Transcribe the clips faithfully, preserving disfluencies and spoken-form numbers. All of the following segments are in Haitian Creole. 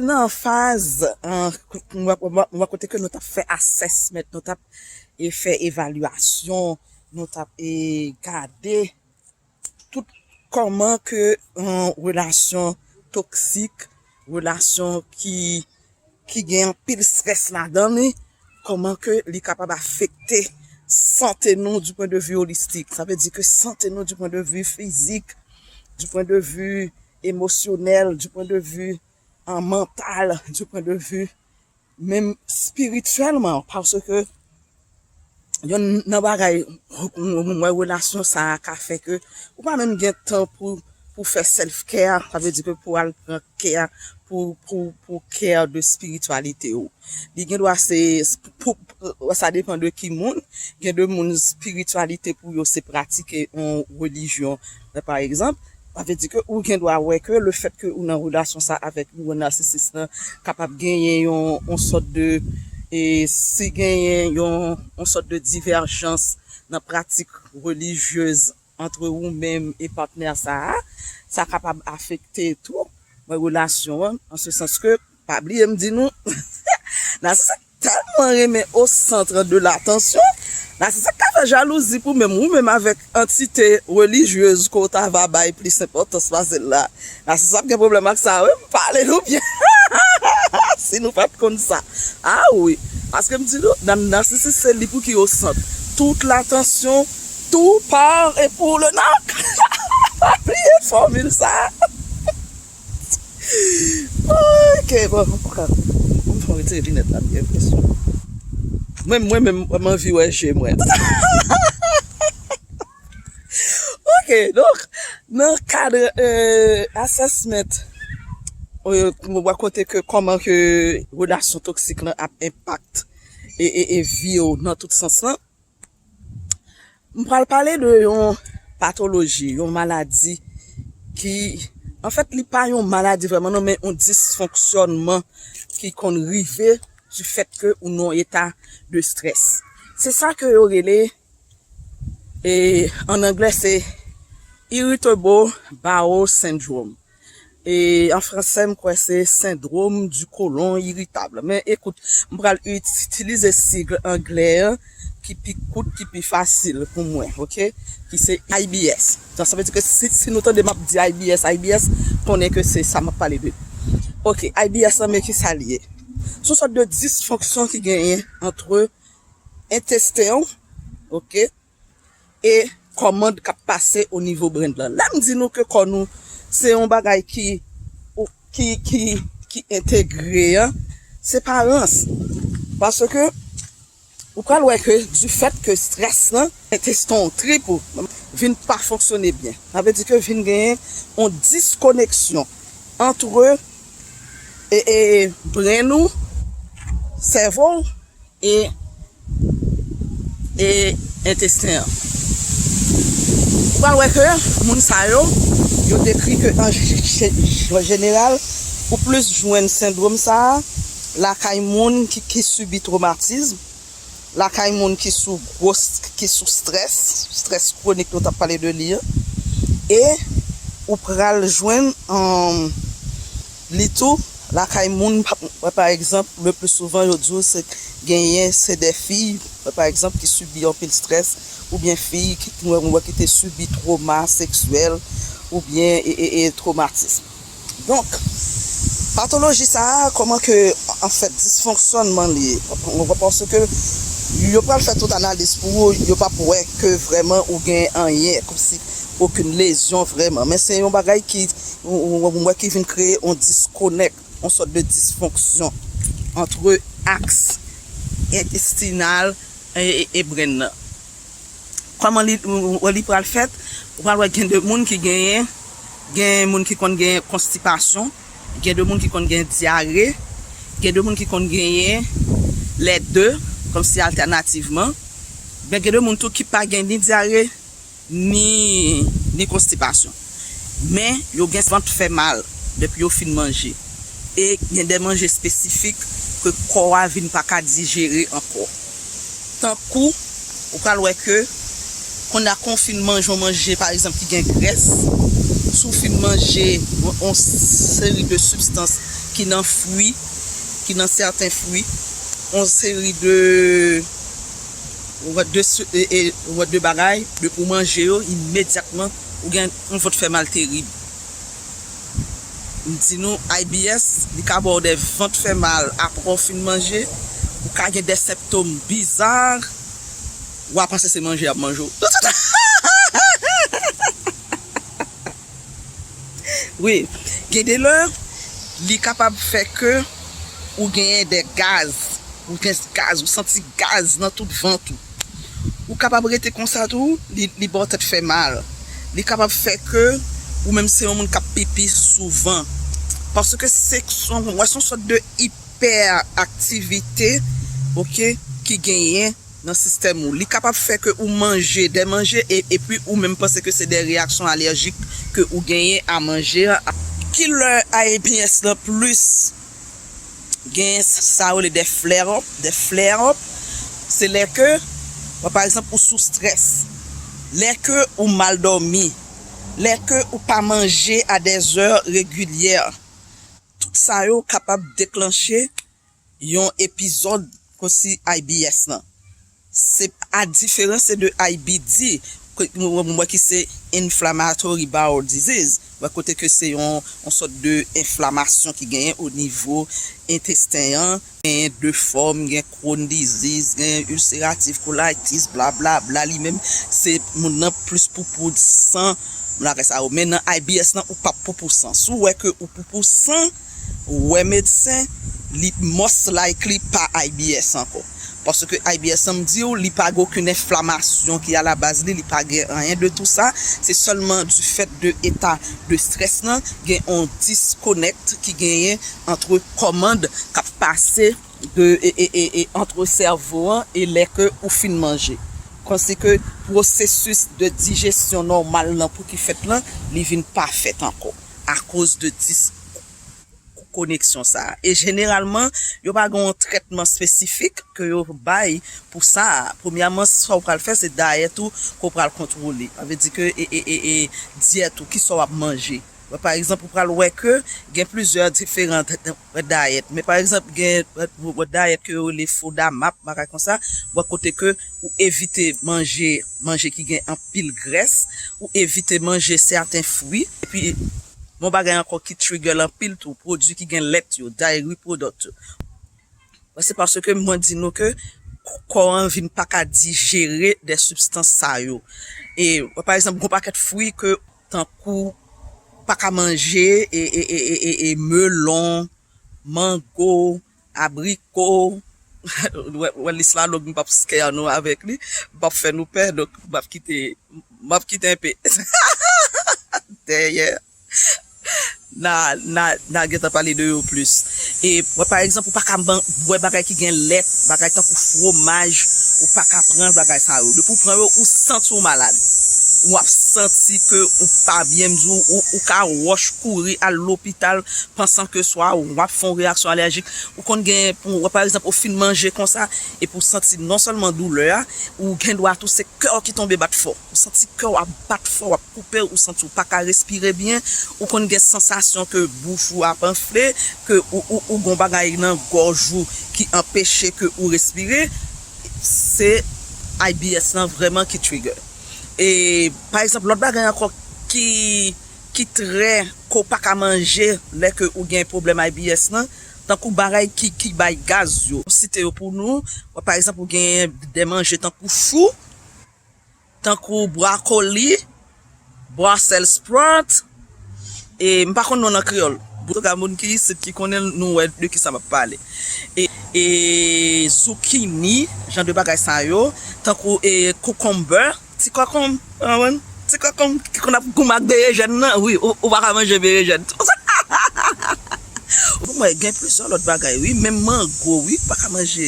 Nan faz, an, mwen, mwen, mwen kote ke nou t ap fè assessment, nou t ap e fè evalyasyon, nou t ap e gade tout kòman ke yon relasyon toksik, relasyon ki, ki gen anpil strès ladan li, kòman ke li kapab afekte sante nou du point de vue holistique. Sa vle di ke sante nou du point de vue fizik, du point de vue emosyonèl, du point de vue, an, mantal, du point de vue menm espirityèlman, paske yonn nan bagay mwen wè relasyon sa a ka fè ke ou pa menm gen tan pou, pou fè self care, sa vle di ke pou al pran care, pou, pou, pou care de espirityalite ou. Li gen dwa se, pou, pou, sa depann de ki moun, gen de moun espirityalite pou yo se pratike yon relijyon, pa egzanp, sa vle di ke ou gen dwa wè ke le fèt ke ou nan relasyon sa avèk yon nasisis lan kapab genyen yon, yon sòt de, e si genyen yon, yon sòt de divèjans nan pratik relijyez antre ou menm e patnè sa a, sa kapab afekte tou mwen relasyon an, an se sans ke, pa bliye m di nou, nasisis tèlman renmen au centre de l'attention, nasisis ka fè jalouzi pou menm ou menm avèk antite relijyez ke w ta va bay plis enpòtans pase l la. Nasisis ap gen pwoblèm ak sa, wi, m pale nou byen. Si nou pa t konn sa. Ah wi. Paske m di nou, nan nasisis se li pou ki au centre. Tout l'attention, tout par et pour le narc. Pa bliye fòmil sa. Ok, bon, m fè retire linèt la, m gen enpresyon. Mwen, mwen menm, m anvi wè je mwen. Ok, donk, nan kad, euh, assessment, euh, mwen wè kote ke kòman ke relasyon toksik lan ap enpakte e, e, e vi w nan tout sans lan. M pral pale de yon patoloji, yon maladi ki, anfèt, li pa yon maladi vrèman, non, men yon disfonksyònman ki konn rive du fèt ke ou nan yon eta de strès. Se sa ke yo rele, e, an anglè, se irritable bowel syndrome. E an fransè, m kwè se syndrome du côlon irritable. Men ekout, m pral itilize sig anglè an ki pi kout, ki pi fasil pou mwen, ok? Ki se I B S. Donk, sa vle di ke si, si nou tande m ap di I B S, I B S, konnen ke se sa m ap pale de. Ok, I B S lan, men ki sa l ye? Se yon sòt de disfonksyon ki genyen antre entesten w, ok, e kòmand k ap pase o nivo brenn lan. Lè m di nou ke kò nou se yon bagay ki, ki, ki, ki entegre an, se pa rans. Paske ou pral wè ke du fèt ke strès lan, entesten w, trip ou vin pa fonksyone byen. Sa vle di ke vin genyen yon diskoneksyon antre e, e brenn ou, sèvo w, e, e entesten an. Ou pral wè ke moun sa yo, yo dekri ke an je-, je-, an jeneral, ou plis jwenn sendwòm sa a lakay moun ki, ki sibi twomatis, lakay moun ki sou gwo s-, ki sou strès, strès kwonik nou t ap pale de li an. E ou pral jwenn, um, li tou lakay moun, pa, pa egzanp, le pli souvan yo di w se genyen se de fi, pa egzanp, ki sibi anpil strès, oubyen fi ki, ki, ki te sibi twoma seksyèl, oubyen e, e, e twomatis. Donk, patoloji sa a, kòman ke, anfèt, disfonksyònman li ye? Paske yo pral fè tout analiz pou ou, yo p ap wè ke vrèman ou gen anyen, kòmsi okenn lezyon vrèman. Men se yon bagay ki, ou, ou, ou wè ki vin kreye yon diskonèk, yon sòt de disfonksyon antre aks entestinal e, e, e brenn nan. Kòman li, li pral fèt? Ou pral wè gen de moun ki genyen, gen moun ki konn gen konstipasyon, gen de moun ki konn gen dyare, gen de moun ki konn genyen lè de, kòmsi altènativman. Men gen de moun tou ki pa gen ni dyare, ni, ni konstipasyon. Men yo gen vant fè mal depi yo fin manje. E gen de manje espesifik ke kò a vin pa ka dijere ankò. Tankou, ou pral wè ke kounye a kan w fin manje yon manje, pa egzanp, ki gen grès, si w fin manje yon, yon seri de sibstans ki nan fwi, ki nan sèten fwi, yon seri de, ou wè de, e, e, ou wè de bagay, depi w manje yo, imedyatman, ou gen yon vant fè mal terib. M di nou, I B S, li ka ba w de vant fè mal apre w fin manje, ou ka gen de sentòm biza, w a panse se manje y ap manje w. Wi, gen de lè, li kapab fè ke ou genyen de gaz, ou gen gaz, ou santi gaz nan tout vant ou. Ou kapab rete konsa tou, li, li ba w tèt fè mal. Li kapab fè ke ou menm se yon moun k ap pipi souvan. Paske se, se yon, wè, se yon sòt de ipèaktivite, oke, ki genyen nan sistèm ou. Li kapab fè ke ou manje de manje e, epi ou menm panse ke se de reyaksyon alèjik ke ou genyen a manje a. Ki lè I B S lan plis gen sa yo rele de flare up, de flare up, se lè ke, pa egzanp, ou sou strès, lè ke ou mal dòmi, lè ke ou pa manje a de zè regilyè. Tout sa yo kapab deklanche yon epizòd konsi I B S lan. Se a diferans de I B D, ke, mwen, mwen ki se inflammatory bowel disease, mwen kote ke se yon, yon sòt de enflamasyon ki genyen o nivo entesten an, genyen de fòm, gen Crohn disease, gen ulcerative colitis, bla bla bla, li menm se moun nan plis poupou san, moun nan sa yo. Men nan I B S lan, ou p ap poupou san. Si w wè ke ou poupou san, wè medsen, li most likely pa I B S ankò. Paske I B S lan, m di w, li pa gen okenn enflamasyon ki alabaz li, li pa gen anyen de tou sa. Se sèlman du fait de eta de strès lan, gen yon disconnect ki genyen antre kòmand k ap pase de, e, e, e, e, antre sèvo an e lè ke ou fin manje. Konsi ke pwosesis de dijesyon nòmal lan pou ki fèt lan, li vin pa fèt ankò akoz de dis koneksyon sa a. E jeneralman, yo pa gen yon trètman espesifik ke yo bay pou sa a. Premyèman, sa w pral fè, se dayèt ou ke w pral kontwole. Sa vle di ke e, e, e, e, dyèt ou, kisa w ap manje. Wè, pa egzanp, ou pral wè ke gen plizyè diferan dayèt. Men pa egzanp, gen wè, wè dayèt ke yo rele FODMAP, bagay konsa. Wè kote ke ou evite manje, manje ki gen anpil grès, ou evite manje sèten fwi. Epi, yon bagay ankò ki trigger l anpil tou, pwodui ki gen lèt yo, dairy product yo. Wè, se paske mwen di nou ke kò an vin pa ka dijere de sibstans sa yo. E, wè, pa egzanp, gon pakèt fwi ke tankou pa ka manje, e, e, e, e, e, e melon, mango, abriko. Wè, wè lis la long, m p ap scare nou avèk li, m p ap fè nou pè, donk m ap kite, m ap kite enpe dèyè. N a, n a, n a gentan pale de yo plis. E, wè, pa egzanp, ou pa ka ban-, bwè bagay ki gen lèt, bagay tankou fwomaj, ou pa ka pran bagay sa yo. Depi w pran yo, ou santi w malad. W ap santi ke ou pa byen, m di w, ou, ou ka wòch kouri al lopital, pansan ke swa w ap fè yon reyaksyon alèjik. Ou konn gen, pou, wè, pa egzanp, ou fin manje konsa, epi w santi non sèlman doulè a, ou gen dwa tou se kè w ki tonbe bat fò. Ou santi kè w ap bat fò, w ap koupe, ou santi w pa ka respire byen, ou konn gen sansasyon ke bouch ou ap anfle, ke ou, ou, ou gon bagay nan gòj ou ki anpeche ke ou respire, se I B S lan vrèman ki trigger. E, pa egzanp, lòt bagay ankò ki, ki trè, ke w pa ka manje lè ke ou gen pwoblèm I B S lan, tankou bagay ki, ki bay gaz yo. M site yo pou nou, pa egzanp, ou gen de manje tankou chou, tankou bwakoli, Brussels sprout, e m pa konn non an kreyòl. Antouka, moun ki isit ki konnen, nou wè de kisa m ap pale. E, e zoukini, jan de bagay sa yo, tankou, e, kokonbè, ti kòkonm, ou konprann? Ti kòkonm ki konn ap goumen ak berejèn nan, wi, ou, ou pa ka manje berejèn. Bon, mwen gen plizyè lòt bagay, wi, menm mango, wi, pa ka manje.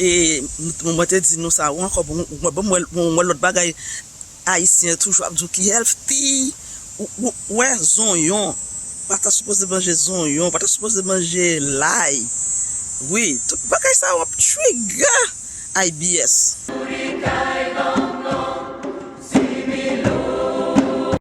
E, mwen te di nou sa, ou ankò, bon, mwen, bon, mwen, mwen, mwen lòt bagay, Ayisyen toujou ap di w ki healthy, ou, ou, ou wè zonyon, pa ta sipoze manje zonyon, pa ta sipoze manje lay. Wi, tout bagay sa yo ap trigger I B S.